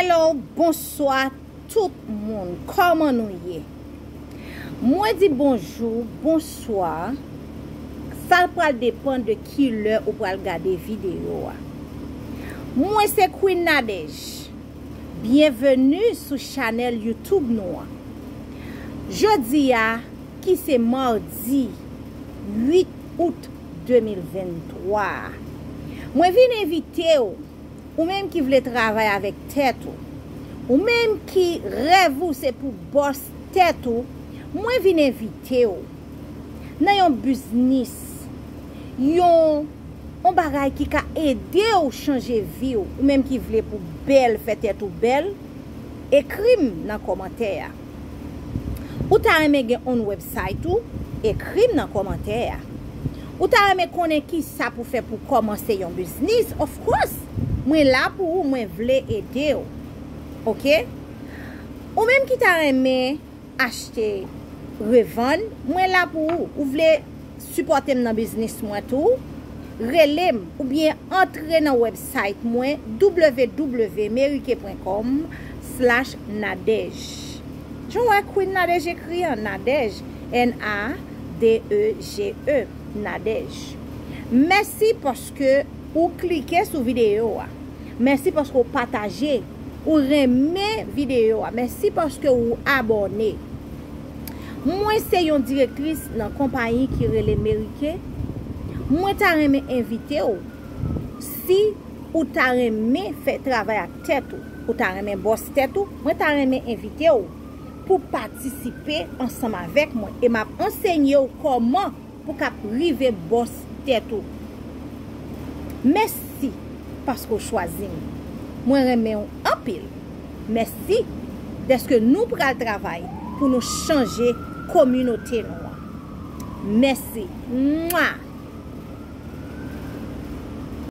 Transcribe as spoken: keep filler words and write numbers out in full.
Hello, bonswa tout moun. Kòman nou ye? Mwen di bonjou, bonswa. Sa pral depann de ki lè ou pral gade videyo a. Mwen se Queen Nadège. Byenveni sou chanèl YouTube nou an. Jodi a, ki se madi uit out de mil venntwa a, mwen vin envite w, ou menm ki vle travay avèk tèt ou, ou menm ki rèv ou se pou bòs tèt ou, mwen vin envite w nan yon biznis, yon, yon bagay ki ka ede w chanje vi w, ou menm ki vle pou bèl, fè tèt ou bèl, ekri m nan kòmantè a. Ou ta renmen gen on website ou? Ekri m nan kòmantè a. Ou ta renmen konnen ki sa pou fè pou kòmanse yon biznis? Of course, mwen la pou ou, mwen vle ede w. Oke? Ou menm ki ta renmen achte, revann, mwen la pou ou. Ou vle sipòte m nan biznis mwen tou? Rele m oubyen antre nan website mwen, w w w merike pwen kòm slash nadège. Jan w wè Queen Nadège ekri an, Nadège, N A D E G E, Nadège. Mèsi paske ou klike sou videyo a. Mèsi paske w pataje, ou renmen videyo a. Mèsi paske ou abòne. Mwen se yon direktris nan konpayi ki rele Merike. Mwen ta renmen envite w, si ou ta renmen fè travay ak tèt ou, ou ta renmen bòs tèt ou, mwen ta renmen envite w pou patisipe ansanm avèk mwen e m ap ansenye w kòman pou k ap rive bòs tèt ou. Mèsi paske w chwazi m. Mwen renmen w anpil. Mèsi dèske nou pral travay pou nou chanje kominote nou an. Mèsi. Mwa!